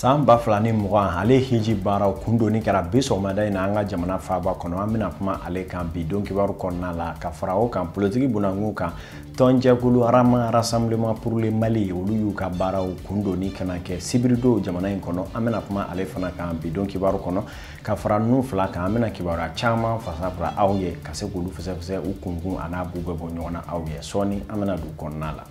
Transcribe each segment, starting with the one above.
San 2020 ale hiji baaraw kundonni kɛra bi sɔgɔmada in na an ka jamana faaba kɔnɔ. An bɛna kuma ale kan bi don kibaru kɔnɔna la, ka fara o kan politiki bunakun kan, tɔnjɛkulu Rama Rassemblement pour le Mali olu y'u ka baaraw kundonni kana kɛ sibiridon jamana in kɔnɔ. An bɛna kuma ale fana kan bi don kibaru kɔnɔ. Ka fara ninnu fila kan, an bɛna kibaruya caman fasa fara aw ye ka se k'olu fɛsɛfɛsɛ u kunkun a n'a bu bɛɛ bɔ ɲɔgɔn na aw ye. Sɔɔni an bɛna don kɔnɔna la.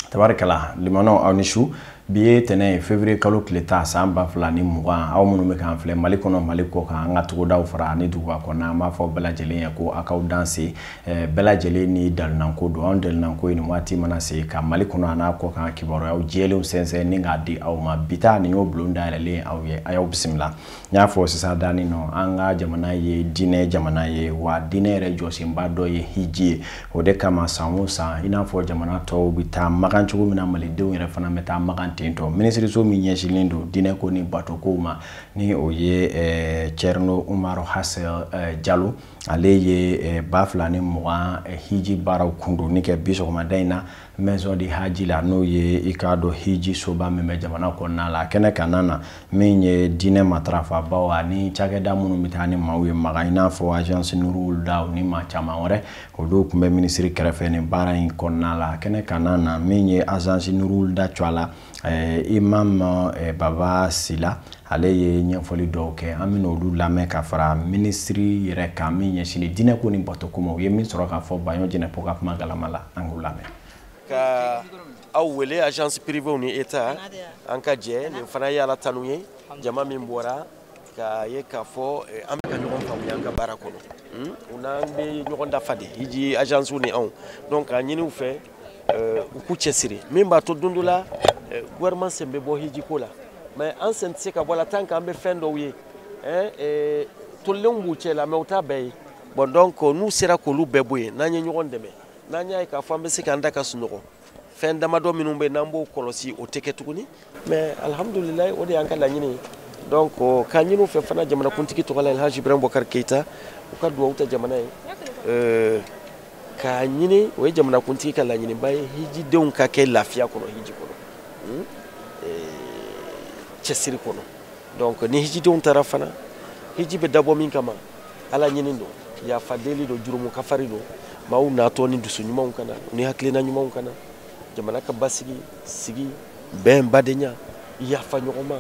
Tabarikala limanaw, aw ni su. Bi ye tɛnɛ ye, février kalo tile 10 san 2020. Aw minnu bɛ k'an filɛ Mali kɔnɔ, Mali kɔ kan, an ka togodaw fara ani duguba kɔnɔ, an b'a fɔ bɛɛ lajɛlen ye ko aw k'aw danse. Bɛɛ lajɛlen ni dalinanko don. Anw dalinanko ye nin waati mana se ka Mali kɔnɔ a n'a kɔ kan kibaruyaw jɛlenw sɛnsɛn ni k'a di aw ma. Bi ta nin y'o bulon dayɛlɛlen aw ye, a y'aw bisimila. N y'a fɔ sisan danin nɔ, an ka jamana ye diinɛ jamana ye, wa diinɛ yɛrɛ jɔsenba dɔ ye hiji ye. O de kama san o san, i n'a fɔ jamana tɔw bɛ taa Makan cogo min na, malidenw yɛrɛ fana bɛ taa Makan ten tɔ. Minisiriso min ɲɛsinlen don diinɛ ko ni bato kow ma, ni o ye Thierno Umaru Hassan Jalo, ale ye 2020 hiji baaraw kundonni kɛ bi sɔgɔmada in na maison de haji la, n'o ye i k'a dɔn hiji soba min bɛ jamana kɔnɔna la. Kɛnɛ kana na min ye diinɛ matarafabaw ani cakɛda minnu bɛ taa ni maaw ye Makan, i n'a fɔ agence Nurul Huda ni maa caman wɛrɛ, olu tun bɛ minisiri kɛrɛfɛ nin baara in kɔnɔna la. Kɛnɛ kana na min ye agence Nurul Huda cɔ la, imam Baba Sila, ale ye ɲɛfɔli dɔw kɛ. An bɛna olu lamɛn ka fara minisiri yɛrɛ kan min ɲɛsinlen diinɛ ko ni bato ko ma. U ye min sɔrɔ k'a fɔ Baɲɔ Jɛnɛpo ka kuma galama la, an k'u lamɛn. Ka aw wele agence privée ni état, an ka jɛ nin fana ye Ala tanu ye. Jama min bɔra k'a ye k'a fɔ an bɛ ka ɲɔgɔn faamuya an ka baara kɔnɔ, u n'an bɛ ɲɔgɔn dafa de, hiji agence ni anw. Donc k'a ɲini u fɛ u k'u cɛsiri, min b'a to don dɔ la gouvernement sen bɛ bɔ hiji ko la. Mais an sen tɛ se ka bɔ a la tant qu'an bɛ fɛn dɔw ye, tolilenw b'u cɛ la, mais u t'a bɛɛ ye. Bon, donc n'u sera k'olu bɛɛ bɔ yen, n'an ye ɲɔgɔn dɛmɛ, n'an y'a ye k'a fɔ an bɛ se k'an da ka sunɔgɔ, fɛn damadɔ minnu bɛ yen n'an b'o kɔlɔsi, o tɛ kɛ tuguni. Mais alhamdulilayi, o de y'an ka laɲini ye. Donc k'a ɲini u fɛ fana jamanakuntigi tɔgɔ la, Elhaji Ibrahim Boubacar Keïta, u ka duwawu ta jamana ye, k'a ɲini, o ye jamanakuntigi ka laɲiniba ye, hijidenw ka kɛ lafiya kɔnɔ, hiji kɔnɔ, cɛsiri kɔnɔ. Donc ni hijidenw taara fana, hiji bɛ dabɔ min kama, Ala ɲini don, yafa deli don, jurumu kafari don. Maaw natɔ ni dusu ɲumanw kana, ni hakilina ɲumanw kana, jamana ka basigi, sigi, bɛn, badenya, yafa ɲɔgɔn ma,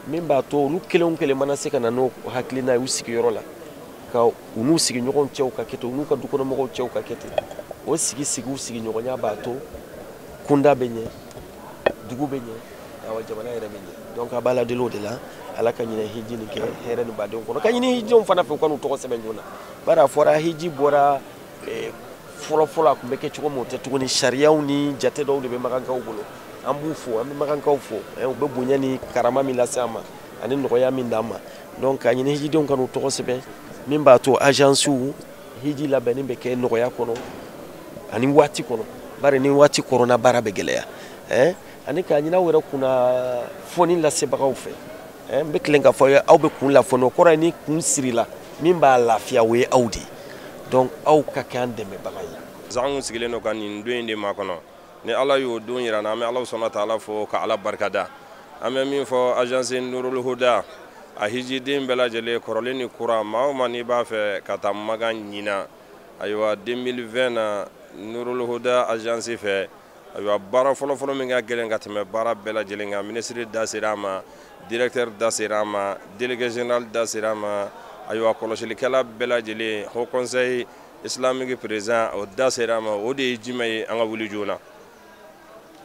min b'a to olu kelen o kelen mana se ka na n'o hakilina ye u sigiyɔrɔ la, ka u n'u sigiɲɔgɔnw cɛw ka kɛ ten, u n'u ka dukɔnɔmɔgɔw cɛw ka kɛ ten. O sigi sigiw sigiɲɔgɔnya b'a to kunda bɛ ɲɛ, dugu bɛ ɲɛ, awa jamana yɛrɛ bɛ ɲɛ. Donc a b'a ladeli o de la, Ala ka ɲinɛ hiji nin kɛ hɛrɛ ni badenw kɔnɔ, ka ɲini hijidenw fana fɛ u ka n'u tɔgɔ sɛbɛn joona. Bari a fɔra hiji bɔra fɔlɔ fɔlɔ, a tun bɛ kɛ cogo min o tɛ tuguni. Sariyaw ni jate dɔw de bɛ makankaw bolo. An b'u fo, an bɛ makankaw fo, u bɛ bonya ni karama min lase an ma ani nɔgɔya min d'an ma. Donc ka ɲini hijidenw ka n'u tɔgɔ sɛbɛn, min b'a to agencew hiji labɛnni bɛ kɛ nɔgɔya kɔnɔ ani waati kɔnɔ. Bari ni waati kɔrɔna baara bɛ gɛlɛya. Ani k'a ɲini aw yɛrɛ kunna fɔni lasebagaw fɛ, n bɛ tilen k'a fɔ aw ye, aw bɛ kun lafɔni, o kɔrɔ ye ni kun sirila min b'a lafiya, o ye aw de ye. Donc aw ka kɛ an dɛmɛbaga ye. An kun sigilen don ka nin don in de makɔnɔ. Ni Ala y'o don yira an na, an bɛ Ala sɔnna ta Ala fo ka Ala barikada. An bɛ min fɔ agence Nurul Huda a hijiden bɛɛ lajɛlen, kɔrɔlen ni kura, maa o maa n'i b'a fɛ ka taa Makan ɲina, ayiwa 2020 na Nurul Huda agence fɛ, ayiwa baara fɔlɔfɔlɔ min ka gɛlɛn ka tɛmɛ baara bɛɛ lajɛlen kan, minisiri da sera a ma, directeur da sera a ma, délégué général da sera a ma, ayiwa kɔlɔsilikɛla bɛɛ lajɛlen, haut conseil islamique président o da sera a ma. O de ye jumɛn ye? An ka wuli joona.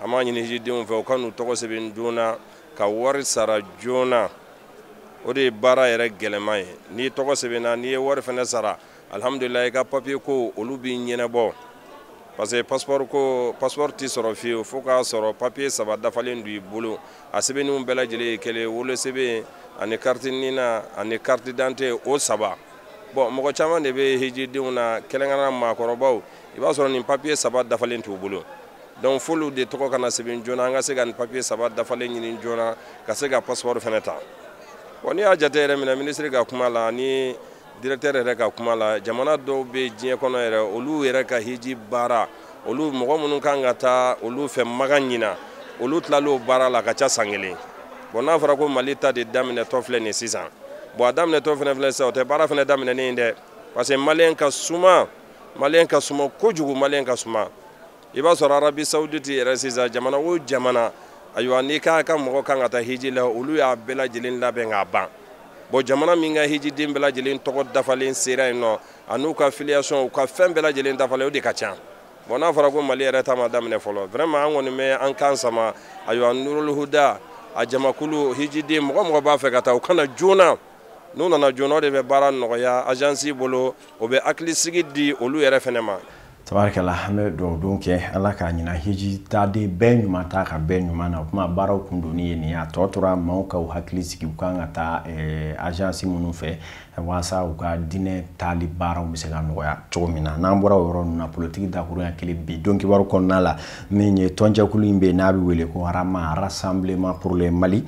An b'a ɲini hijidenw fɛ u ka n'u tɔgɔ sɛbɛn joona, ka wari sara joona. O de ye baara yɛrɛ gɛlɛman ye. N'i tɔgɔ sɛbɛnna, n'i ye wari fana sara, alhamdulilayi, i ka papier ko olu b'i ɲɛnabɔ. Parce que passeport ko, passeport tɛ sɔrɔ fiyewu fo k'a sɔrɔ papier 3 dafalen don i bolo. A sɛbɛnniw bɛɛ lajɛlen ye kelen, wolosɛbɛn ani carte NINA ani carte d'identité, o 3. Bon, mɔgɔ caman de bɛ hijidenw na, kɛrɛnkɛrɛnnenya maakɔrɔbaw, i b'a sɔrɔ nin papier 3 dafalen t'u bolo. Donc f'olu de tɔgɔ kana sɛbɛn joona, an ka se ka nin papier 3 dafalen ɲini joona ka se ka passeport fana ta. Bon, n'i y'a jate yɛrɛ minɛ minisiri ka kuma la ni Directeur yɛrɛ ka kuma la, jamana dɔw bɛ diɲɛ kɔnɔ yɛrɛ, olu yɛrɛ ka hiji baara, olu mɔgɔ minnu kan ka taa olu fɛ Makan ɲina, olu tilal'o baara la ka ca san kelen. Bon, n'a fɔra ko Mali ta de daminɛtɔ filɛ nin sisan, bon, a daminɛtɔ fɛnɛ filɛ sisan, o tɛ baara fɛnɛ daminɛnen ye dɛ, parce que maliyɛn ka suma, maliyɛn ka suma kojugu, maliyɛn ka suma. I b'a sɔrɔ Arabie Saoudite yɛrɛ sisan, jamana o jamana, ayiwa, n'i k'a ka mɔgɔ kan ka taa hiji la, olu y'a bɛɛ lajɛlen labɛn k'a ban. Bon, jamana min ka hijiden bɛɛ lajɛlen tɔgɔ dafalen sera yen nɔ, a n'u ka filiation, u ka fɛn bɛɛ lajɛlen dafalen, o de ka ca. Bon, n'a fɔra ko Mali yɛrɛ ta ma daminɛ fɔlɔ, vraiment, an kɔni bɛ an kan sama. Ayiwa, Nurul Huda a jamakulu, hijiden mɔgɔ mɔgɔ b'a fɛ ka taa, u kana joona. N'u nana joona, o de bɛ baara nɔgɔya agence bolo, o bɛ hakilisigi di olu yɛrɛ fɛnɛ ma. Tabarikɛla, an bɛ dugawu don kɛ Ala k'a ɲina hiji taaden bɛɛ ɲuman ta ka bɛɛ ɲuman na. O kuma baaraw kun donni ye nin ye. A tɔ tora maaw ka u hakili sigi, u kan ka taa agence minnu fɛ walasa u ka diinɛ taali baaraw bɛ se ka nɔgɔya cogo min na. N'an bɔra o yɔrɔ ninnu na, politiki dakurunya kelen bi don kibaru kɔnɔna la, min ye tɔnjɛkulu in bɛ yen n'a bɛ wele ko RAMA, Rassemblement pour le Mali,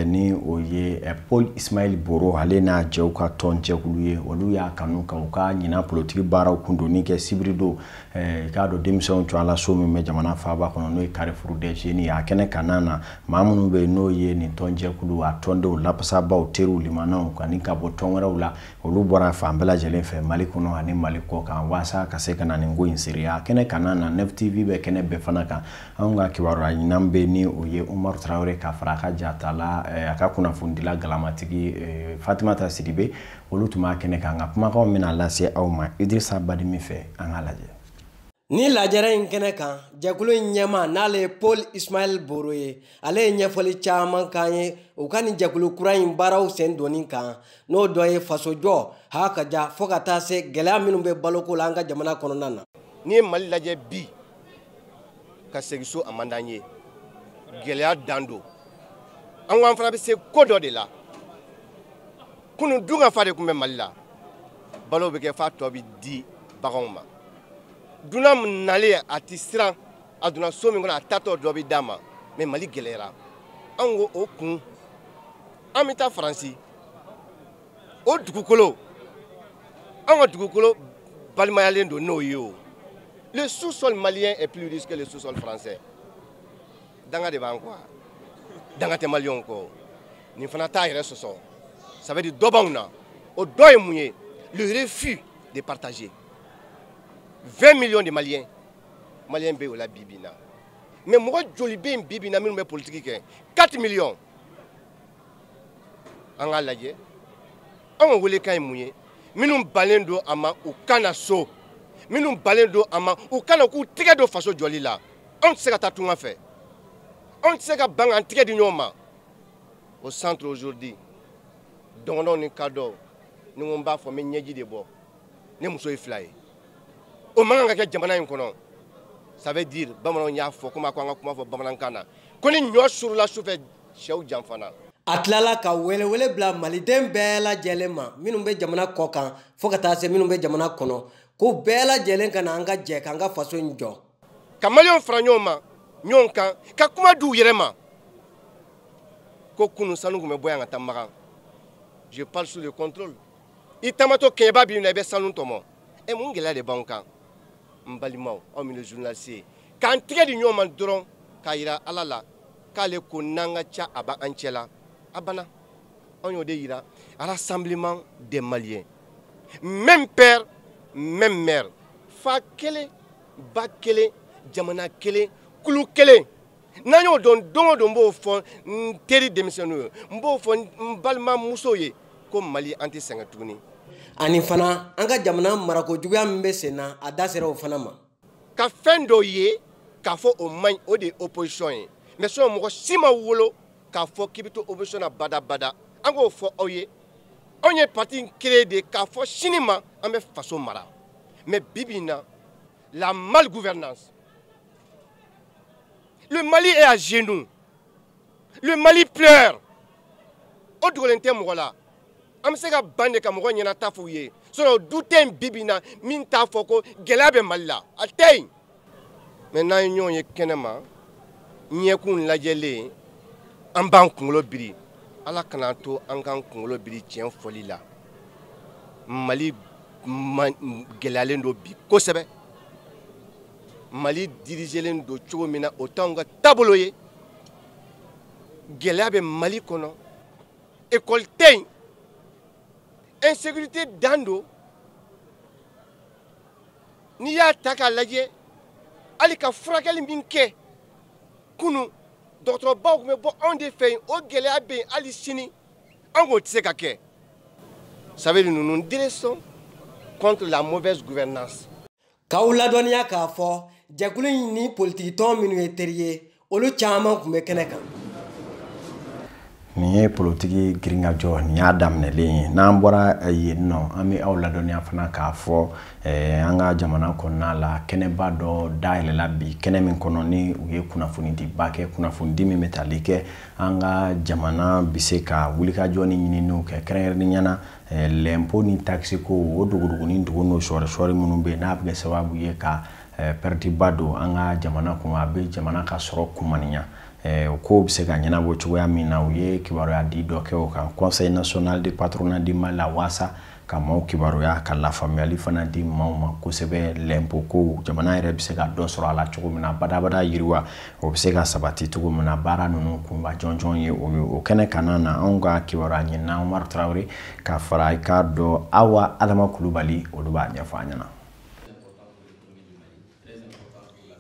ni o ye Paul Ismaël Boro, ale n'a jɛw ka tɔnjɛkulu ye. Olu y'a kanu ka u ka ɲinan politiki baaraw kundonni kɛ sibiri don. I k'a dɔn, denmisɛnw tun ala so min bɛ jamana faaba kɔnɔ, n'o ye Carrefour des Jeunes ye, a kɛnɛ kanna na, maa minnu bɛ yen n'o ye nin tɔnjɛkulu a tɔndenw lapasabaw, teriw, limanaw, ani ka bɔ tɔn wɛrɛw la, olu bɔra fan bɛɛ lajɛlen fɛ, Mali kɔnɔ ani Mali kɔ kan, walasa ka se ka na nin ko in seereya. A kɛnɛ kanna na, Nef TV bɛ kɛnɛ bɛɛ fana kan. Anw ka kibaruya ɲinan bɛ ni o ye Umaru Tarawele ka fara a ka jatala, a ka kunnafonidila galamatigi Fatimata Sidibe, olu tun b'a kɛnɛ kan. Nka kumakanw bɛna lase aw ma Idrissa Badimi fɛ, an k'a lajɛ. Ni lajɛrɛ in kɛnɛ kan, jɛkulu in ɲɛma, n'ale ye Paul Ismaël Boro ye, ale ye ɲɛfɔli caman k'an ye u ka nin jɛkulu kura in baaraw sen donni kan, n'o dɔ ye fasojɔ ha ka ja, fo ka taa se gɛlɛya minnu bɛ baloko la an ka jamana kɔnɔna na. N'i ye Mali lajɛ bi, ka segin so, a man d'an ye. Gɛlɛya dan don. An ko an fana bɛ se ko dɔ de la. Kunun, dun ka fa de tun bɛ Mali la. Balo bɛ kɛ f'a tɔ bɛ di baganw ma. Dunan min nalen, a ti siran, a donna so min kɔnɔ, a tatɔ dɔ bɛ d'a ma. Mais Mali gɛlɛyara. An ko o kun, an bɛ taa Faransi, o dugukolo, an ka dugukolo balimayalen don n'o ye. O le sous-sol malien est plus riche que le sous-sol français. Danga de b'an kɔ, danga tɛ maliyɛnw kɔ. Nin fana t'a yɛrɛ sɔsɔ. Ça veut dire dɔ b'anw na. O dɔ ye mun ye? Le refus de partager. 20 millions de Maliens, Maliens bɛ o la bi bi in na. Mais mɔgɔ joli bɛ yen bi bi in na minnu bɛ politique kɛ? 4 millions. An k'a lajɛ, anw ka welekan ye mun ye? Minnu balen don a ma, u ka na so. Minnu balen don a ma, u ka na k'u tɛgɛ don faso jɔli la. Anw tɛ se ka taa tunga fɛ, anw tɛ se ka ban k'an tɛgɛ di ɲɔgɔn ma. Au centre aujourd'hui, dɔgɔnɔw ni kadɔw, ni ko n b'a fɔ, n bɛ ɲɛji de bɔ. Ne muso ye fila ye. O man kan ka kɛ jamana in kɔnɔ. Ça veut dire, bamananw y'a fɔ komi a ko an ka kuma fɔ bamanankan na, ko ni ɲɔ surula sufɛ, sɛw janfana. A tilala ka welewele bila maliden bɛɛ lajɛlen ma, minnu bɛ jamana kɔ kan fo ka taa se minnu bɛ jamana kɔnɔ, ko bɛɛ lajɛlen ka na an ka jɛ k'an ka faso in jɔ. Ka maliyɛnw fara ɲɔgɔn ma ɲɔgɔn kan, ka kuma d'u yɛrɛ ma, ko kunun sanu tun bɛ bɔ yan ka taa Makan. Je parle sous le contrôle. I taamatɔ, kɛɲɛba b'i minɛ, i bɛ sanu tɔmɔ. Ɛ, mun gɛlɛya de b'anw kan? N balimaw, aw minnu ye journaliste ye, k'an tɛgɛ di ɲɔgɔn ma dɔrɔn, k'a yira Ala la k'ale ko n'an ka ca, a b'an cɛ la, a banna. Anw y'o de yira. Rassemblement des Maliens, même père, même mère, fa kelen, ba kelen, jamana kelen, kulu kelen. N'an y'o dɔn, don o don n b'o fɔ n teri denmisɛnninw ye, n b'o fɔ n balimamusow ye, ko Mali, an tɛ sɛgɛn tuguni. Ani fana, an ka jamana marako juguya min bɛ sen na, a da sera o fana ma. Ka fɛn dɔ ye k'a fɔ o man ɲi, o de ye opposition ye. Mais sinon, mɔgɔ si ma wolo k'a fɔ k'i bɛ to opposition na badabada. An k'o fɔ aw ye, anw ye parti in créé de k'a fɔ sini ma an bɛ faso mara. Mais bi bi in na, la malgouvernance, le Mali est à genoux, le Mali pleure. O dogolen tɛ mɔgɔ la. An bɛ se ka ban de ka mɔgɔ ɲɛna ta f'u ye. Sinon, du tɛ yen bi bi in na min t'a fɔ ko gɛlɛya bɛ Mali la, a tɛ yen. Mais n'an ye ɲɔgɔn ye kɛnɛ ma, ɲɛkun lajɛlen, an b'an kunkolo biri. Ala kana to an k'an kunkolo biri tiɲɛ fɔli la. Mali gɛlɛyalen don bi kosɛbɛ. Mali dirigelen don cogo min na, o t'anw ka taabolo ye. Gɛlɛya bɛ Mali kɔnɔ, école tɛ yen, insécurité dan don. N'i y'a ta k'a lajɛ, hali ka furakɛli min kɛ kunun, dɔgɔtɔrɔbaw tun bɛ bɔ anw de fɛ yen, o gɛlɛya bɛ yen hali sini, an k'o tɛ se ka kɛ. Ça veut dire nous nous dressons contre la mauvaise gouvernance. K'aw ladɔnniya k'a fɔ jɛkulu in ni politikitɔn minnu ye teri ye, olu caman tun bɛ kɛnɛ kan. Nin ye politiki girinkajɔ, nin y'a daminɛlen ye. N'an bɔra yen nɔ, an bɛ aw ladɔnniya fana k'a fɔ an ka jamana kɔnɔna la, kɛnɛba dɔ dayɛlɛla bi, kɛnɛ min kɔnɔ ni u ye kunnafonidiba kɛ, kunnafonidi min bɛ tali kɛ an ka jamana bɛ se ka wulikajɔ ni ɲininiw kɛ, kɛrɛnkɛrɛnnenya la lɛnpo ni taxe ko, o dogodogonin dogo n'o sɔri-sɔri minnu bɛ yen, n'a bɛ kɛ sababu ye ka pɛrɛtiba don an ka jamana kun, a bɛ jamana ka sɔrɔ kumaniya. O kow bɛ se ka ɲɛnabɔ cogoya min na, u ye kibaruya di dɔ kɛ o kan, Conseil national de patronat du Mali la, waasa ka maaw kibaruya, ka lafaamuyali fana di maaw ma kosɛbɛ lɛnpo ko, jamana yɛrɛ bɛ se ka dɔ sɔrɔ a la cogo min na, badabada yiriwa o bɛ se ka sabati cogo min na. Baara ninnu kunba jɔnjɔn ye o ye. O kɛnɛ kana na, anw ka kibaruya ɲinina Umaru Tarawele ka fara i k'a dɔn Awa Adama Kulubali, olu b'a ɲɛfɔ an ɲɛna.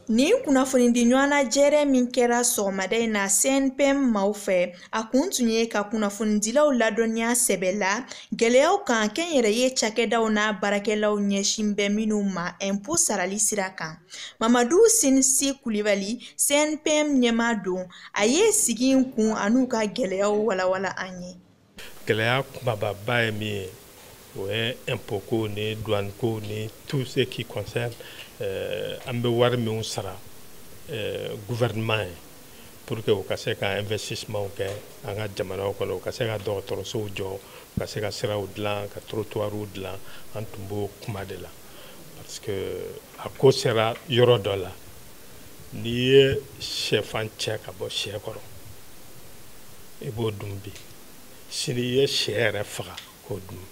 Nin kunnafonidi ɲɔgɔnna jɛrɛ min kɛra sɔgɔmada in na CNPM maaw fɛ, a kun tun ye ka kunnafonidilaw ladɔnniya sɛbɛ la gɛlɛyaw kan kɛnyɛrɛye cakɛdaw n'a baarakɛlaw ɲɛsin bɛ minnu ma ɛnpo sarali sira kan. Mamadu Sinsi Kulibali, CNPM ɲɛmaa don, a ye sigi in kun an'u ka gɛlɛyaw walawala an ye. Gɛlɛya kumababa ye min ye, o ye impôt ko ni douane ko ni tout ce qui concerne an bɛ wari minnu sara gouvernement ye pour que u ka se ka investissement kɛ an ka jamanaw kɔnɔ, u ka se ka dɔgɔtɔrɔsow jɔ, u ka se ka siraw dilan, ka trottoirs dilan. An tun b'o kuma de la parce que a ko sera yɔrɔ dɔ la, n'i ye sɛfan cɛ ka bɔ sɛ kɔrɔ, i b'o dun bi, sini i ye sɛ yɛrɛ faga k'o dun,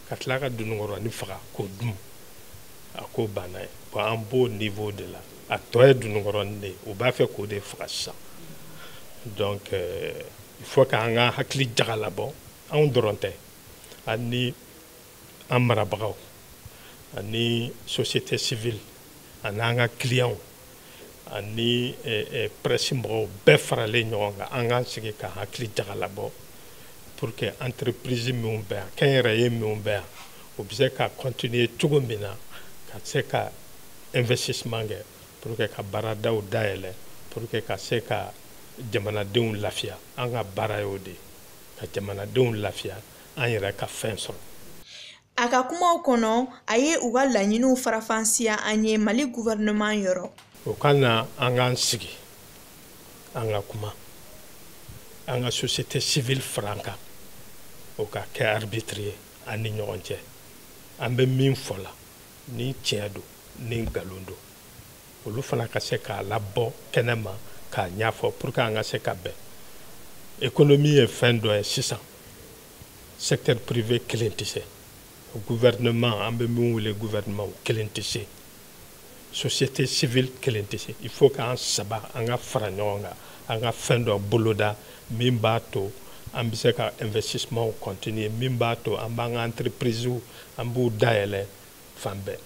ka tila ka dununkɔrɔnin faga k'o dun, a ko banna ye. Bon, an b'o niveau de la, a tɔ ye dununkɔrɔnin de ye, u b'a fɛ k'o de faga sisan. Donc il faut k'an ka hakili jagalabɔ, anw dɔrɔn tɛ, ani an marabagaw, ani société civile, ani an ka clients, ani presse mɔgɔw bɛɛ faralen ɲɔgɔn kan, an k'an sigi ka hakili jagalabɔ pour que entreprise minnu bɛ yan, kɛnyɛrɛye minnu bɛ yan, o bɛ se ka continuer cogo min na, ka se ka investissement kɛ pour que ka baaradaw dayɛlɛ, pour que ka se ka jamanadenw lafiya. An ka baara y'o de ye, ka jamanadenw lafiya, an yɛrɛ ka fɛn sɔrɔ. A ka kumaw kɔnɔ, a ye u ka laɲiniw farafansiya an ye Mali gouvernement yɔrɔ. O ka na an k'an sigi, an ka kuma, an ka société civile fara an kan, o ka kɛ arbitre ye an ni ɲɔgɔn cɛ. An bɛ min fɔ la, ni tiɲɛ don, ni nkalon don, olu fana ka se k'a labɔ kɛnɛ ma k'a ɲɛfɔ pour que an ka se ka bɛn. Économie ye fɛn dɔ ye sisan, secteur privé kelen tɛ se, gouvernement, an bɛ min wele gouvernement, o kelen tɛ se, société civile kelen tɛ se. Il faut k'an saba an ka fara ɲɔgɔn kan, an ka fɛn dɔ boloda min b'a to an bɛ se ka investissement continuer, min b'a to an b'an ka entreprise an b'u dayɛlɛ fan bɛɛ.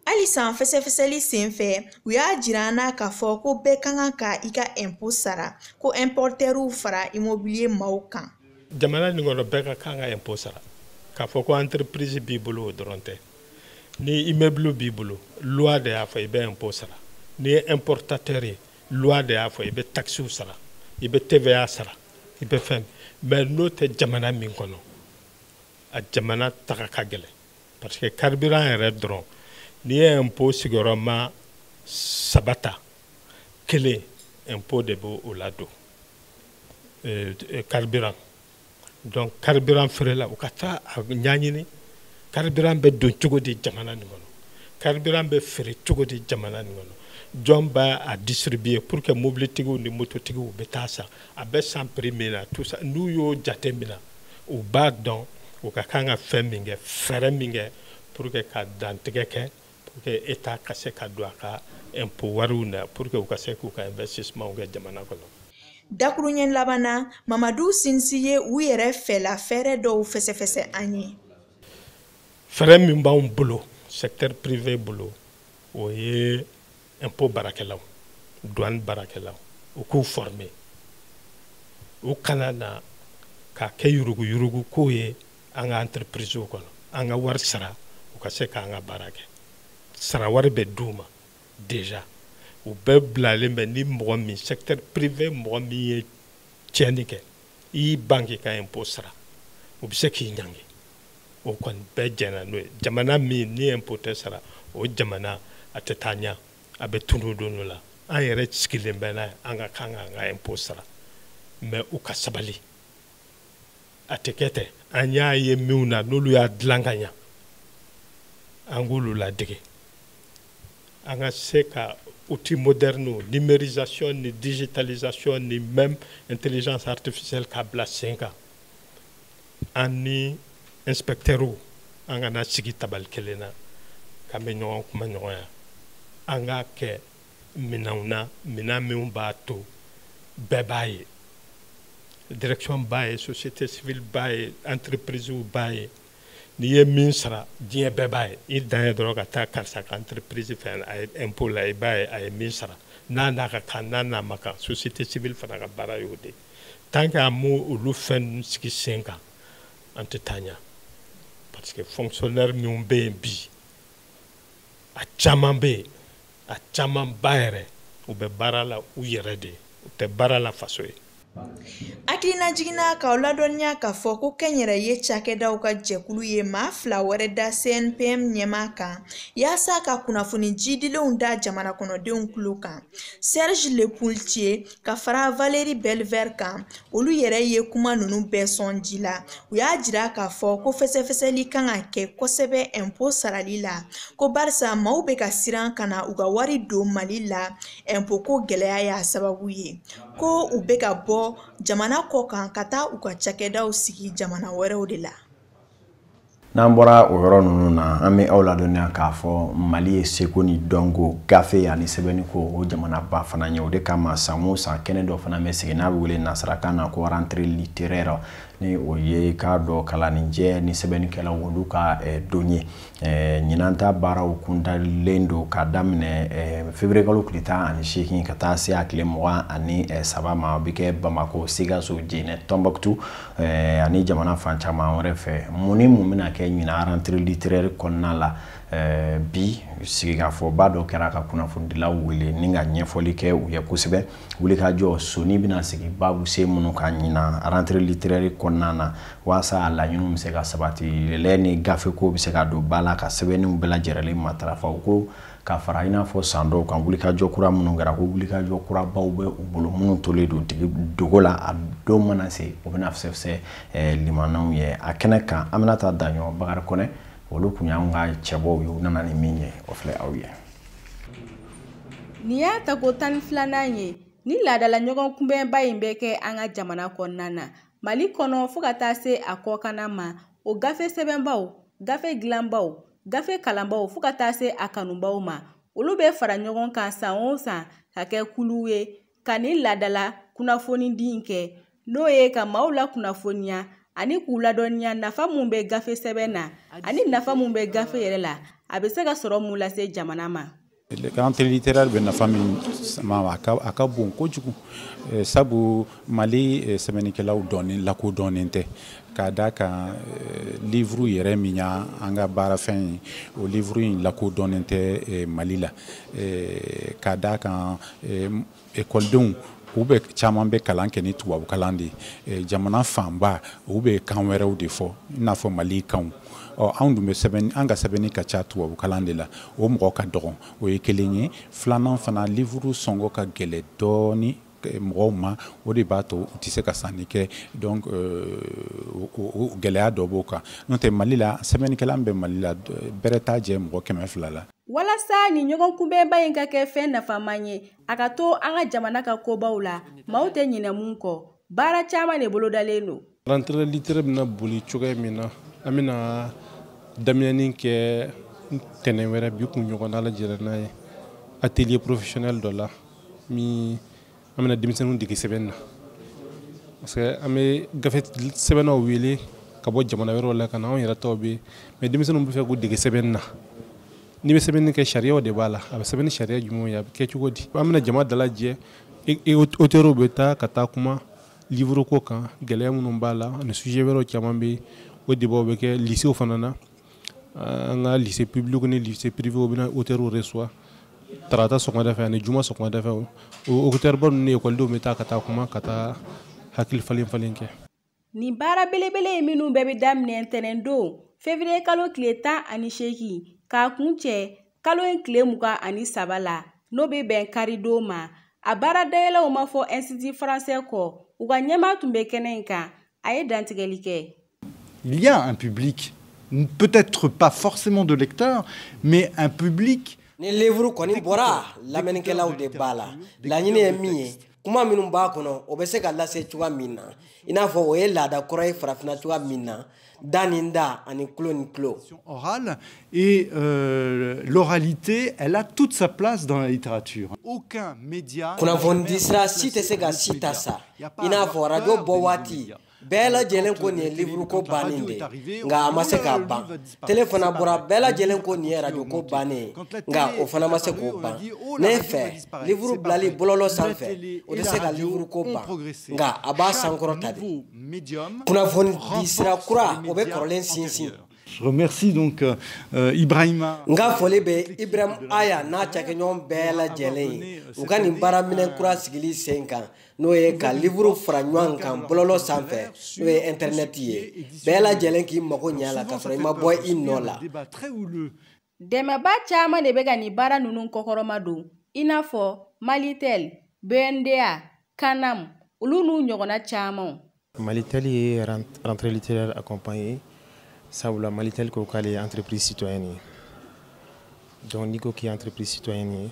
Hali san fɛsɛfɛsɛli senfɛ, u y'a jira an na k'a fɔ ko bɛɛ ka kan ka i ka impôt sara, ko importeurw fara immobilier maaw kan. Jamana nin kɔnɔ, bɛɛ ka kan ka impôt sara. K'a fɔ ko entreprise b'i bolo, o dɔrɔn tɛ. Ni immeuble b'i bolo, loi de y'a fɔ i bɛ impôt sara. N'i ye importateur ye, loi de y'a fɔ i bɛ taxes sara, i bɛ TVA sara, i bɛ fɛn. Mais n'o tɛ jamana min kɔnɔ, a jamana taga ka gɛlɛn, parce que carburant yɛrɛ dɔrɔn, n'i ye impôt sigiyɔrɔma saba ta, kelen impôt de b'o ladon carburant. Donc carburant feerela, u ka taa a ɲɛɲini carburant bɛ don cogo di jamana nin kɔnɔ, carburant bɛ feere cogo di jamana nin kɔnɔ, jɔn b'a a distribuer pour que mobilitigiw ni mototigiw bɛ taa san, a bɛ san prix min na, tout ça. N'u y'o jate minɛ, u b'a dɔn U ka kan ka fɛn min kɛ, fɛɛrɛ min kɛ pour que ka dantigɛ kɛ, pour que État ka se ka don a ka impôt wariw na, pour que u ka se k'u ka investissement kɛ jamana kɔnɔ. Dakuruɲɛ laban na, Mamadu Sinsi ye u yɛrɛ fɛla fɛɛrɛ dɔw fɛsɛfɛsɛ an ye. Fɛɛrɛ min b'anw bolo, secteur privé bolo, o ye impôt baarakɛlaw, douane baarakɛlaw, u k'u former, u kana na k'a kɛ yuruguyurugu ko ye an ka entreprise kɔnɔ. An ka wari sara, u ka se k'an ka baara kɛ. Sara wari bɛ d'u ma déjà, u bɛɛ bilalen bɛ. Ni mɔgɔ min, secteur privé mɔgɔ min ye tiɲɛni kɛ, i y'i ban k'i ka impôt sara, u bɛ se k'i ɲangi. O kɔni bɛɛ jɛnna n'o ye. Jamana min ni impôt tɛ sara, o jamana a tɛ taa ɲɛ, a bɛ tunu don dɔ la. An yɛrɛ sigilen bɛ n'a ye, an ka kan k'an ka impôt sara, mais u ka sabali, a tɛ kɛ ten. An y'a ye minnu na, n'olu y'a dilan ka ɲa, an k'olu ladege. An ka se ka outil moderne, numérisation ni digitalisation ni même intelligence artificielle, k'a bila sen kan. An ni inspecteurs, an kana sigi tabali kelen na k'an bɛ ɲɔgɔn kuma ɲɔgɔnya. An k'a kɛ minɛnw na, minɛn minnu b'a to bɛɛ b'a ye, direction b'a ye, société civile b'a ye, entreprise b'a ye. N'i ye min sara, diɲɛ bɛɛ b'a ye. I dan ye dɔrɔn ka taa karisa ka entreprise fɛ, a ye impôt la, i b'a ye a ye min sara, n'a n'a ka kan, n'a n'a ma kan. Société civile fana ka baara y'o de. Tant que an m'o olu fɛn ninnu sigi sen kan, an tɛ taa ɲɛ, parce que fonctionnaire minnu bɛ yen bi, a caman bɛ yen, a camanba yɛrɛ, u bɛ baara la u yɛrɛ de ye, u tɛ baara la faso ye. Hakilina jiginna k'aw ladɔnniya k'a fɔ ko kɛnyɛrɛye cakɛdaw ka jɛkulu ye maa 2 wɛrɛ da CNPM ɲɛmaa kan yaasa ka kunnafoni jidilenw da jamana kɔnɔdenw tulo kan. Serge Lepoultier ka fara Valérie Belver kan, olu yɛrɛ ye kuma ninnu bɛɛ sɔn ji la. U y'a jira k'a fɔ ko fɛsɛfɛsɛli kan ka kɛ kosɛbɛ impôt sarali la, ko barisa maaw bɛ ka siran ka na u ka wari don Mali la, impôt ko gɛlɛya y'a sababu ye, ko u bɛ ka bɔ jamana kɔ kan ka taa u ka cakɛdaw sigi jamana wɛrɛw de la. N'an bɔra o yɔrɔ ninnu na, an bɛ aw ladɔnniya k'a fɔ Mali ye seko ni dɔnko gafe ani sɛbɛnniko o jamanaba fana ye. O de kama san o san kɛnɛ dɔ fana bɛ sigi n'a bɛ wele nansarakan na ko rentrée littéraire, ni o ye k'a dɔn kalanijɛ ni sɛbɛnnikɛlaw olu ka don ye. Ɲinan ta baaraw kundalen don k'a daminɛ février kalo tile 18 ka taa se a tile 23 ma. O bɛ kɛ Bamakɔ, Sikaso, Jɛnɛ, Tɔnbukutu ani jamana fan caman wɛrɛ fɛ. Mun ni mun bɛna kɛ ɲinan rentrée littéraire kɔnɔna la? Bi sigikafɔba dɔ kɛra ka kunnafonidilaw wele ni ka ɲɛfɔli kɛ u ye kosɛbɛ. Wulikajɔ soni bɛna sigi baabu sen minnu kan ɲinan rentrée littéraire kɔnɔna na, walasa a laɲiniw bɛ se ka sabati, lɛ ni gafeko bɛ se ka don ba la, ka sɛbɛnniw bɛɛ lajɛlen matarafa. U ko ka fara i n'a fɔ san dɔw kan wulikajɔ kura minnu kɛra, ko wulikajɔ kurabaw bɛ u bolo minnu tolen don dogo la, a don mana se o bɛna fɛsɛfɛsɛ limanaw ye. A kɛnɛ kan, an bɛna taa Daɲɔ Bakari Kɔnɛ, olu kun y'anw ka cɛbɔw ye, u nana ni min ye, o filɛ aw ye. Nin y'a tako 12nan ye ni laadala ɲɔgɔn kunbɛnba in bɛ kɛ an ka jamana kɔnɔna na, Mali kɔnɔ fo ka taa se a kɔkanna ma. O gafe sɛbɛnbaw, gafe dilanbaw, gafe kalanbaw fo ka taa se a kanubaw ma, olu bɛ fara ɲɔgɔn kan san o san ka kɛ kulu ye ka nin laadala kunnafonidi in kɛ, n'o ye ka maaw la kunnafoniya ani k'u ladɔnniya nafa mun bɛ gafe sɛbɛn na ani nafa mun bɛ gafe yɛrɛ la, a bɛ se ka sɔrɔ mun lase jamana ma. Rentrée littéraire bɛ nafa min ma, a ka bon kojugu, sabu Mali sɛbɛnnikɛlaw dɔɔnin lakodɔnnen tɛ, k'a da kan livre yɛrɛ min y'an ka baarafɛn ye, o livre in lakodɔnnen tɛ Mali la, k'a da kan ekɔlidenw u bɛ caman bɛ kalan kɛ ni tubabu kalan de ye, jamana fanba u bɛ kan wɛrɛw de fɔ i n'a fɔ Mali kanw. Ɔ anw dun bɛ sɛbɛn, an ka sɛbɛnni ka ca tubabu kalan de la, o mɔgɔ ka dɔgɔn, o ye kelen ye. Filanan fana, livre sɔngɔ ka gɛlɛn dɔɔni mɔgɔw ma, o de b'a to u tɛ se ka sanni kɛ, donc o gɛlɛya dɔ b'o kan. N'o tɛ Mali la, sɛbɛnnikɛla bɛ Mali la bɛrɛ t'a jɛ mɔgɔ 200 la. Walasa nin ɲɔgɔn kunbɛnba in ka kɛ fɛn nafaman ye, a ka to an ka jamana ka kobaw la, maaw tɛ ɲinɛ mun kɔ, baara caman de bolodalen don. Rentrée littéraire bɛna boli cogoya min na, An bɛna daminɛni kɛ ntɛnɛn wɛrɛ bi kun ɲɔgɔn n'Ala jɛra n'a ye atelier professionnel dɔ la min an bɛna denmisɛnninw dege sɛbɛnni na, parce que an bɛ gafe sɛbɛnnaw wele ka bɔ jamana wɛrɛw la ka na, anw yɛrɛ taw bɛ yen, mais denmisɛnninw bɛ fɛ k'u dege sɛbɛnni na. N'i bɛ sɛbɛnni kɛ, sariyaw de b'a la, a bɛ sɛbɛn ni sariya jumɛnw ye, a bɛ kɛ cogo di? An bɛna jama dalajɛ, auteurs bɛ taa ka taa kuma livre ko kan, gɛlɛya minnu b'a la ani sujet wɛrɛw caman bɛ yen. O débat bɛ kɛ lycée fana na, an ka lycée public ni lycée privé bɛna auteurs reçoit tarata sɔgɔmada fɛ ani juma sɔgɔmada fɛ. O auteur ba ninnu ni ekɔlidenw bɛ taa ka taa kuma, ka taa hakili falen falen kɛ. Nin baara belebele ye minnu bɛɛ bɛ daminɛ ntɛnɛn don février kalo tile 18 k'a kun cɛ kalo in tile 23 la, n'o bɛ bɛn karidon ma. A baara dayɛlɛw ma fɔ Institut français kɔ, u ka ɲɛmaa tun bɛ kɛnɛ in kan, a ye dantigɛli kɛ. Il y a un public, peut-être pas forcément de lecteurs, mais un public. Ni livre kɔni bɔra, lamɛnnikɛlaw de b'a la. Laɲini ye min ye, kuma minnu b'a kɔnɔ, o bɛ se ka lase cogoya min na, i n'a fɔ o ye laada kɔrɔ ye farafinna cogoya min na, da ni da ani tulo ni tulo. Orale et l'oralité, elle a toute sa place dans la littérature. Aucun média. Kunnafoni sira si tɛ se ka si ta sa, i n'a fɔ radio bɔ waati. Bɛɛ lajɛlen ko nin ye livre ko bannen de, nka a ma se k'a ban. Télé fana bɔra, bɛɛ lajɛlen ko nin ye radio ko bannen ye, nka o fana ma se k'o ban. Ne fɛ, livre bilali bɔlɔlɔ sanfɛ, o tɛ se ka livre ko ban, nka a b'a sankɔrɔta de. Kunnafoni di sira kura, o bɛ kɔrɔlen sinsin. Je remercie donc Ibrahima. N ka foli bɛ Ibrahim Aya n'a cakɛɲɔgɔn bɛɛ lajɛlen ye, u ka nin baaraminɛn kura sigili sen kan, n'o ye ka livre fara ɲɔgɔn kan bɔlɔlɔ sanfɛ, n'o ye internet ye. Bɛɛ lajɛlen k'i mago ɲɛ a la k'a sɔrɔ i ma bɔ i nɔ la. Dɛmɛba caman de bɛ ka nin baara ninnu kɔkɔrɔma don, i n'a fɔ Malitel, BNDA, Canam, olu n'u ɲɔgɔnna camanw. Malitel ye rentrée littéraire accompagnée. Sabula Malitel ko k'ale ye entreprise citoyenne ye. Donc n'i ko k'i ye entreprise citoyenne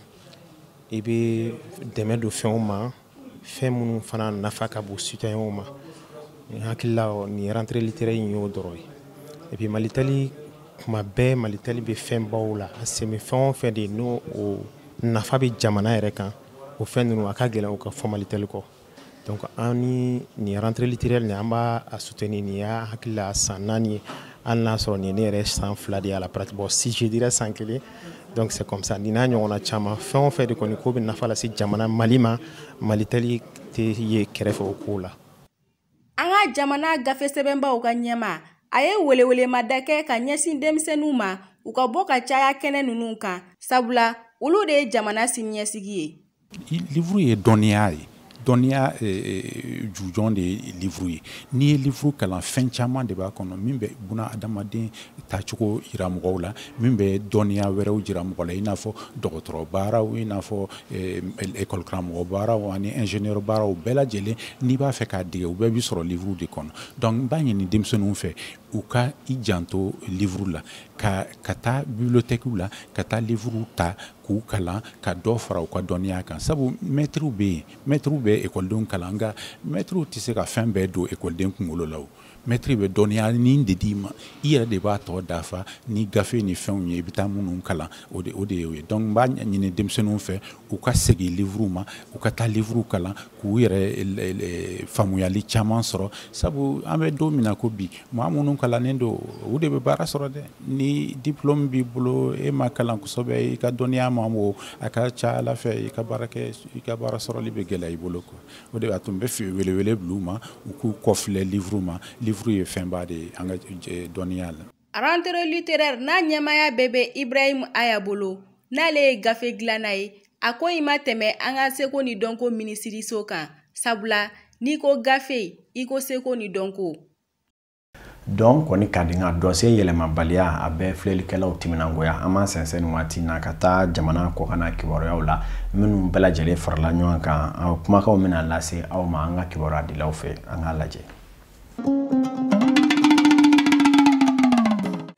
ye, i bɛ dɛmɛ don fɛnw ma, fɛn minnu fana nafa ka bon citoyenw ma. N hakili la nin rentrée littéraire in y'o dɔrɔn ye. Et puis Malitel, kuma bɛɛ Malitel bɛ fɛnbaw la, a sen bɛ fɛn o fɛn de n'o o nafa bɛ jamana yɛrɛ kan, o fɛn ninnu a ka gɛlɛn o ka fɔ Malitel kɔ. Donc an ni nin rentrée littéraire nin, an b'a soutenir. Nin y'a hakili la san 4 ye. Hali n'a sɔrɔ nin ye ne yɛrɛ san 2 de ye à la pratique, bon si je dirais san 1, donc c'est comme ça. Nin n'a ɲɔgɔnna caman, fɛn o fɛn de kɔni ko bɛ nafa lase jamana Mali ma, Malitel tɛ ye kɛrɛfɛ o ko la. An ka jamana gafe sɛbɛnbaw ka ɲɛmaa, a ye welewelemada kɛ ka ɲɛsin denmisɛnninw ma, u ka bɔ ka caya kɛnɛ ninnu kan, sabula olu de ye jamana siniɲɛsigi ye. Livre ye dɔnniya ye. Dɔnniya jujɔn de ye livre ye. N'i ye livre kalan, fɛn caman de b'a kɔnɔ min bɛ buna adamaden taacogo jira mɔgɔw la, min bɛ dɔnniya wɛrɛw jira mɔgɔ la, i n'a fɔ dɔgɔtɔrɔ baaraw, i n'a fɔ école karamɔgɔ baaraw ani ingénieur baaraw bɛɛ lajɛlen. N'i b'a fɛ k'a dege, o bɛɛ b'i sɔrɔ livre de kɔnɔ. Donc n b'a ɲini denmisɛnninw fɛ, u ka i janto livre la, ka taa bibliothèque la, ka taa livre ta k'u kalan, ka dɔ fara u ka dɔnniya kan. Sabu mɛtiriw bɛ yen, mɛtiriw bɛ ekɔlidenw kalan, nka mɛtiriw tɛ se ka fɛn bɛɛ don ekɔliden kunkolo la. O mɛtiri bɛ dɔnniya nin de d'i ma, i yɛrɛ de b'a tɔ dafa ni gafe ni fɛnw ye, i bɛ taa minnu kalan, o de ye o ye. Donc n b'a ɲini denmisɛnninw fɛ, u ka segin livre ma, u ka taa livre kalan k'u yɛrɛ faamuyali caman sɔrɔ. Sabu an bɛ don min na ko bi, maa minnu kalannen don, u de bɛ baara sɔrɔ dɛ. Ni diplôme b'i bolo, e ma kalan kosɛbɛ, i ka dɔnniya ma bon, a ka ca Ala fɛ i ka baara kɛ, i ka baara sɔrɔli bɛ gɛlɛya i bolo quoi. O de b'a to n bɛ welewele bila u ma, u k'u kɔfilɛ livre ma. Livre ye fɛnba de ye an ka dɔnniya la. Rentrée littéraire n'a ɲɛmaaya bɛɛ bɛ Ibrahim Aya bolo, n'ale ye gafe dilanna ye, a ko in ma tɛmɛ an ka seko ni dɔnko minisiriso kan, sabula n'i ko gafe, i ko seko ni dɔnko. Dɔn kɔni ka di, nka dɔnsen yɛlɛmabaliya a bɛ filɛlikɛlaw timinangoya. An m'an sɛnsɛn nin waati na ka taa jamana kɔkanna kibaruyaw la, minnu bɛɛ lajɛlen farala ɲɔgɔn kan. Kumakanw bɛna lase aw ma an ka kibaruya dilaw fɛ, an k'a lajɛ.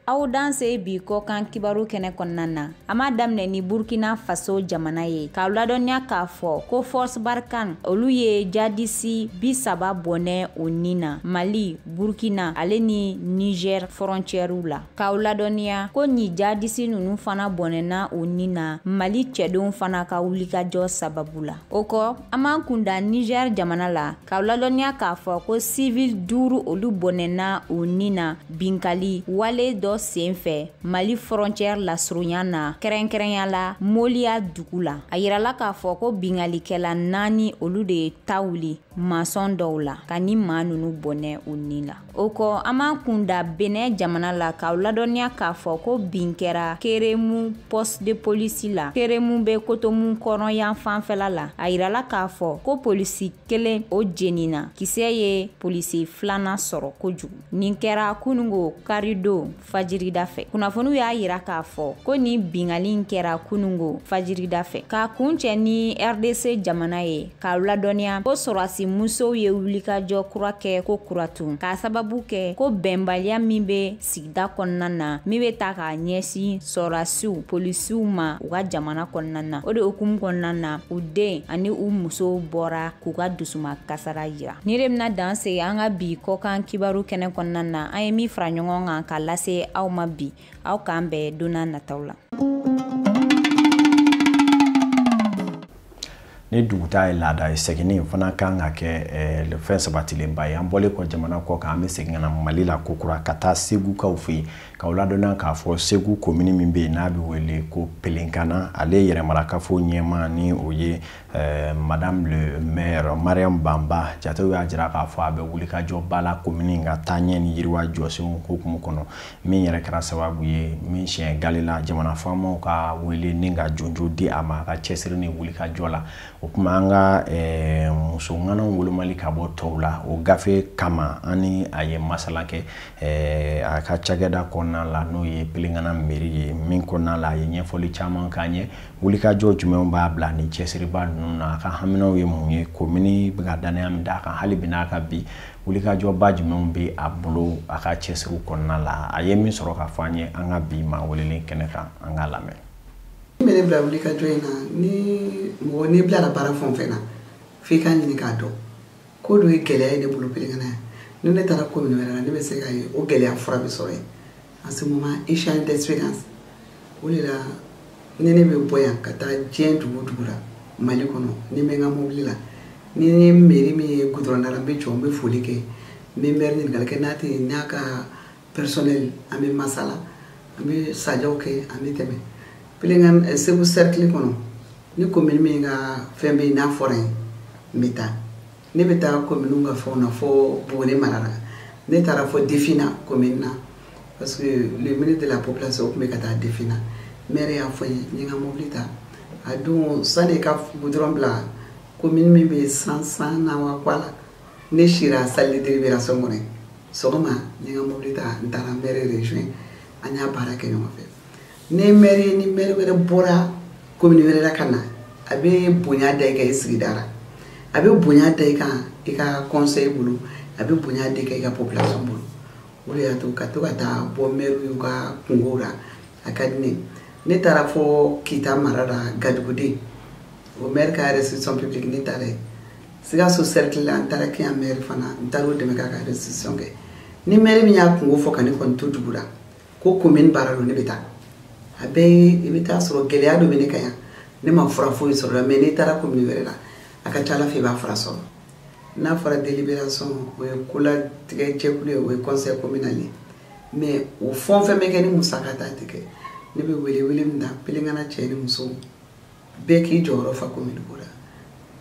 Aw Aw danse bi kɔkan kibaru kɛnɛ kɔnɔna na. An b'a daminɛ ni Burkina Faso jamana ye k'aw ladɔnniya k'a fɔ ko Force Barkhane olu ye jadisi 30 bɔnɛ o nin na Mali, Burkina ale ni Niger frontière la. K'aw ladɔnniya ko nin jadisi ninnu fana bɔnɛna o nin na Mali cɛdenw fana ka wulikajɔ sababu la. O kɔ, an b'an kunda Niger jamana la k'aw ladɔnniya k'a fɔ ko civil 5 olu bɔnɛna o nin na binkali wale dɔ senfɛ Mali frontière lasurunya na, kɛrɛnkɛrɛnya la Moliya dugu la. A yirala k'a fɔ ko binkalikɛla 4 olu de ye ta wuli masɔn dɔw la ka ni maa ninnu bɔnɛ u nin la. O kɔ, an b'an kunda Benin jamana la k'aw ladɔnniya k'a fɔ ko bin kɛra Keremu poste de police la. Keremu bɛ Kotomu kɔnɔ yan fanfɛla la. A yirala k'a fɔ ko polisi 1 o jenina, kisɛ ye polisi 2nan sɔrɔ kojugu. Nin kɛra kunungo karidon fajirida fɛ. Kunnafoniw y'a yira k'a fɔ ko nin bingali in kɛra kunungo fajirida fɛ. K'a kuncɛ ni RDC jamana ye k'aw ladɔnniya ko sɔrɔdasi musow ye wulikajɔ kura kɛ ko kuratun k'a sababu kɛ ko bɛnbaliya min bɛ sigida kɔnɔna na min bɛ ta k'a ɲɛsin sɔrɔdasiw polisiw ma u ka jamana kɔnɔna na. O de hukumu kɔnɔna na u den ani u musow bɔra k'u ka dusuma kasara yira. Ni de bɛna dan sigi an ka bi kɔkan kibaru kɛnɛ kɔnɔna na, an ye min fara ɲɔgɔn kan k'a lase aw ma bi. Aw k'an bɛn don n'a nataw la. Ni duguta ye laada ye, seginni fana kan ka kɛ fɛn sabatilenba ye. An bɔlen kɔ jamana kɔ kan, an bɛ segin ka na Mali la kokura ka taa Segukaw fɛ yen k'aw ladɔnniya k'a fɔ Segu komini min bɛ yen n'a bɛ wele ko Pelenkana, ale yɛrɛmarakafo ɲɛmaa ni o ye Madame le maire Mariam Bamba. Jatew y'a jira k'a fɔ a bɛ wulikajɔba la komini ka taaɲɛ ni yiriwa jɔsenw hukumu kɔnɔ, min yɛrɛ kɛra sababu ye min siɲɛ galela jamana faamaw ka wele ni ka jonjo di a ma a ka cɛsiri ni wulikajɔ la. O kuma an ka muso ŋanaw wolomali ka bɔ tɔw la o gafe kama, an ni a ye masala kɛ a ka cakɛda kɔnɔna la n'o ye Pelenkana mairie ye, min kɔnɔna la a ye ɲɛfɔli caman k'an ye wulikajɔ jumɛnw b'a bila ni cɛsiriba ninnu na, a ka haminaw ye mun ye, komini bɛ ka danaya min d'a kan hali bi n'a ka bi wulikajɔba jumɛnw bɛ a bolo a ka cɛsiriw kɔnɔna la. A ye min sɔrɔ ka fɔ an ye an ka bi maa welelen kɛnɛ kan, an k'a lamɛn. Min bɛ ne bila wulikajɔ in na, ni mɔgɔ n'i bilara baara fɛn o fɛn na, f'i k'a ɲini k'a dɔn ko dɔ ye gɛlɛya ye ne bolo Pelenkana yan. Ni ne taara commune wɛrɛ la, ne bɛ se k'a ye o gɛlɛya fura bɛ sɔrɔ yen. En ce moment, échange d'expérience, o de la ni ne bɛ bɔ yan ka taa diɲɛ dugu o dugu la Mali kɔnɔ, ni n bɛ n ka mobili la, ni n ye mairie min ye goudron da la, n bɛ jɔ n bɛ foli kɛ, n bɛ maire ɲininkali kɛ, n'a tɛ yen n'a ka personnel, an bɛ masala, an bɛ sajɛw kɛ, an bɛ tɛmɛ. Pelenkana Segu cercle kɔnɔ, ni commune min ka fɛn bɛ yen n'a fɔra yen, n bɛ taa. Ne bɛ taa commune ka fɛnw na fo Buguni mara la. Ne taara fo Defina commune na, parce que le ministre de la population o tun bɛ ka taa Defina. Maire y'a fɔ n ye, n ye n ka mobili ta. A don sani ka goudron bila commune min bɛ san na wa kɔ la, ne sira salle de délibération kɔnɔ yen. Sɔgɔma n ye n ka mobili ta, n taara maire rejoint, an y'a baara kɛ ɲɔgɔn fɛ. Ni maire ni maire wɛrɛ bɔra commune wɛrɛ la ka na, a bɛ bonya da i kan i sigida la, a bɛ bonya da i kan i ka conseil bolo, a bɛ bonya da i kan i ka population bolo. O de y'a to ka to ka taa bɔ maire y'u ka kungow la, a ka di ne ye. Ne taara fo Kita mara la, Gaduguden, o maire ka restitution publique ne taara yen. Sikaso cercle la, n taara Kiyan maire fana, n taara o dɛmɛ k'a ka restitution kɛ. Ni maire min y'a kungo fɔ ka ne kɔni to dugu la ko commune baara don, ne bɛ taa. A bɛɛ ye i bɛ taa sɔrɔ gɛlɛya dɔ bɛ ne kan yan, ne ma fura foyi sɔrɔ la, mais n'i taara commune wɛrɛ la, a ka ca Ala fɛ i b'a fura sɔrɔ. N'a fɔra délibération, o ye kolatigɛ jɛkulu ye, o ye conseil communal ye, mais o fɛn o fɛn bɛ kɛ ni musaka ta tɛ kɛ. Ne bɛ wele min da Pelenkana cɛ ni muso bɛɛ k'i jɔyɔrɔ fa commune ko la.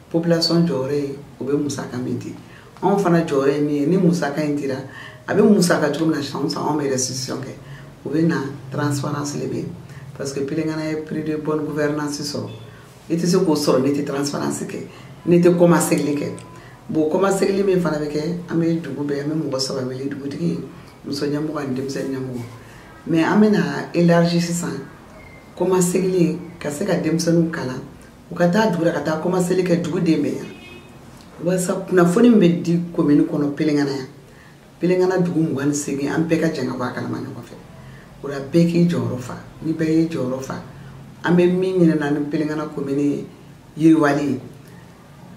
Population jɔyɔrɔ ye o bɛ musaka min di, anw fana jɔyɔrɔ ye min ye, ni musaka in dira a bɛ musaka cogo min na, san o san anw bɛ restitution kɛ, o bɛ na transparence de bɛ yen, parce que Pelenkana ye prix de bonne gouvernance sɔrɔ. I tɛ se k'o sɔrɔ n'i tɛ transparence kɛ, n'i tɛ kɔmasegili kɛ. Bon, kɔmasegili min fana bɛ kɛ, an bɛ dugu bɛɛ, an bɛ mɔgɔ 3 wele, dugutigi, muso ɲɛmɔgɔ ani denmisɛnnin ɲɛmɔgɔ. Mais an bɛna élargi sisan kɔmasegili ka se ka denmisɛnninw kalan, u ka taa dugu la ka taa kɔmasegili kɛ duguden bɛɛ ɲɛna, walasa kunnafoni min bɛ di commune kɔnɔ Pelenkana yan, Pelenkana dugu 28, an bɛɛ ka jɛ ka bɔ a kalama ɲɔgɔn fɛ. O la bɛɛ k'i jɔyɔrɔ fa. Ni bɛɛ y'i jɔyɔrɔ fa, an bɛ min ɲini na ni Pelengana commune yiriwali ye,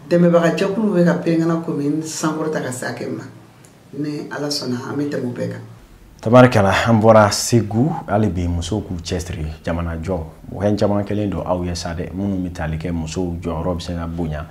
dɛmɛbaga jɛkuluw bɛ ka Pelengana commune sankɔrɔta ka se hakɛ ma, ni Ala sɔnna an bɛ tɛmɛ o bɛɛ kan. Tabarikala, an bɔra Segu. Hali bi musow k'u cɛsiri jamana jɔ. Fɛn caman kɛlen don aw ye sa dɛ, minnu bɛ tali kɛ musow jɔyɔrɔ bɛ se ka bonya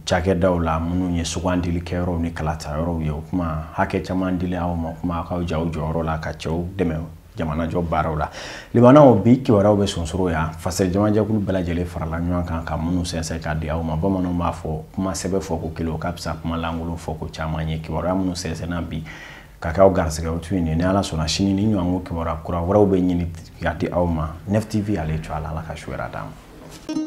cakɛdaw la, minnu ye sugandili kɛyɔrɔw ni kalatayɔrɔw ye. O kuma hakɛ caman dili aw ma, kuma aw k'aw ja aw jɔyɔrɔ la ka cɛw dɛmɛ jamanajɔ baaraw la. Limanaw, bi kibaruyaw bɛ sonsoro yan. Fasɛrɛ jamajɛkulu bɛɛ lajɛlen farala ɲɔgɔn kan ka minnu sɛnsɛn k'a di aw ma. Bamananw b'a fɔ kuma sɛbɛ fɔ ko kelen, o ka fisa kuma lankolon fɔ ko caman ye. Kibaruya minnu sɛnsɛnna bi ka k'aw garisɛgɛ tu ye, ni Ala sɔnna, sini ni ɲɔgɔn ko kibaruya kura wɛrɛw bɛ ɲini ka di aw ma. Nef TV, ale to a la. Ala ka su wɛrɛ d'an ma.